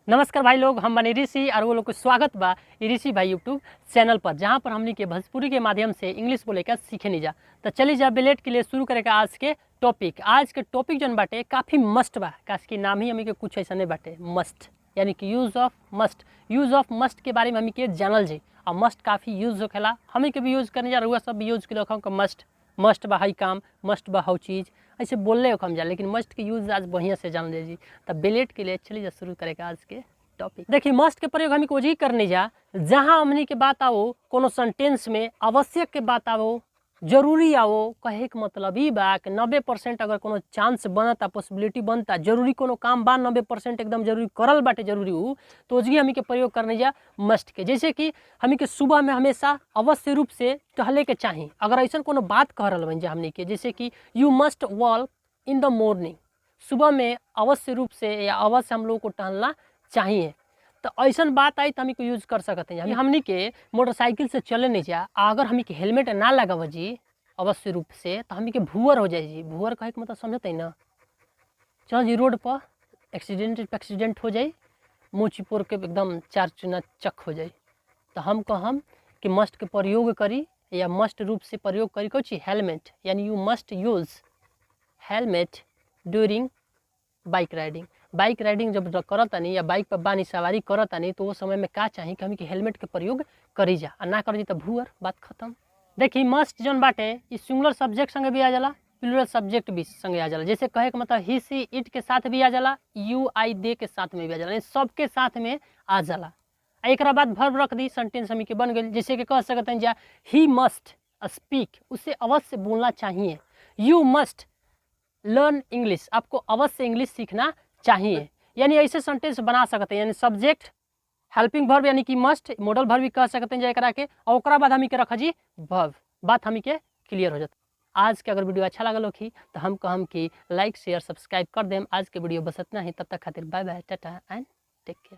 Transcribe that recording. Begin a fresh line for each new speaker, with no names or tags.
नमस्कार भाई लोग, हम बने ऋषि और वो लोग को स्वागत बा ऋषि भाई यूट्यूब चैनल पर, जहां पर हमनी के भोजपुरी के माध्यम से इंग्लिश बोले का सीखे नहीं जा। तो चली जा बेलेट के लिए शुरू करे का आज के टॉपिक। आज के टॉपिक जौन बाटे काफ़ी मस्ट बा, काश के नाम ही हमी के कुछ ऐसा नहीं बाटे मस्ट, यानी कि use of must. Use of must के बारे में हमी के जानल जी। और मस्ट काफ़ी यूज होखेला, हमी के भी यूज करने जा, रुआ सब भी यूज के मस्ट मस्ट बा हई काम, मस्ट बा हौ चीज़, ऐसे बोलले हम जा, लेकिन मस्ट के यूज आज बढ़िया से जान ले जी। तब बेलेट के लिए चलिए जा शुरू करेगा आज के टॉपिक। देखिए मस्ट के प्रयोग हमें कोई करने जा जहाँ हमनी के बात आओ कोनो सेंटेंस में आवश्यक के बात आओ, जरूरी आओ। कहे के मतलब ई बा कि 90% अगर कोनो चांस बनता, पॉसिबिलिटी बनता, जरूरी कोनो काम बा 90% एकदम जरूरी करल बाटे जरूरी उ, तो ओजगी हमी के प्रयोग करने जा मस्ट के। जैसे कि हमी के सुबह में हमेशा अवश्य रूप से टहले के चाही। अगर ऐसा कोनो बात कह रहल बन जा हमनी के, जैसे कि you must walk in the morning, सुबह में अवश्य रूप से या अवश्य हम लोग को टहलना चाहिए, तो ऐसा बात आई तो हमी को यूज कर सकते हैं। हमनी के मोटरसाइकिल से चले नहीं जा, अगर हमी के हेलमेट ना लगाव जी अवश्य रूप से, तो हमी के भूअर हो जाए जी। भूअर कहे के मतलब समझते ना, चल जी रोड पर एक्सीडेंट एक्सीडेंट हो जाए, मुँह चिपोर के एकदम चार चुना चक हो जाए। तो हम कहम कि मस्ट के प्रयोग करी या मस्ट रूप से प्रयोग करी कुछ हेलमेट, यानी you must use helmet during bike riding. Bike riding जब करतानी या बाइक पर बानी सवारी करतानी, तो वो समय में का चाही कि हम के हेलमेट के प्रयोग करी जा, आ ना करी तो भूअर, बात खत्म। देखी मस्ट जौन बाटे ई सिंगुलर सब्जेक्ट संगे भी आ जाला, प्लूरल सब्जेक्ट भी संगे आ जाला। जैसे कहे के मतलब ही सी it के साथ भी आ जाला, you आई दे के साथ में भी आ जाला, यानी सबके साथ में आ जाला। आ एक बाद वर्ब रख दी, सेंटेंस हमी के बन गई। जैसे कि कह सकते हैं जा he must speak, उसे अवश्य बोलना चाहिए। You must learn English, आपको अवश्य इंग्लिश सीखना चाहिए। यानी ऐसे सेंटेंस बना सकते हैं, यानी सब्जेक्ट हेल्पिंग वर्ब यानी कि मस्ट, मॉडल वर्ब भी कह सकते हैं एकरा के, और ओकरा बाद हमी के रख जी वर्ब। बात हमी के क्लियर हो जाता। आज के अगर वीडियो अच्छा लगल होखी तो हम कहम कि लाइक शेयर सब्सक्राइब कर देम। आज के वीडियो बस इतना ही, तब तक खातिर bye bye, tata and take care.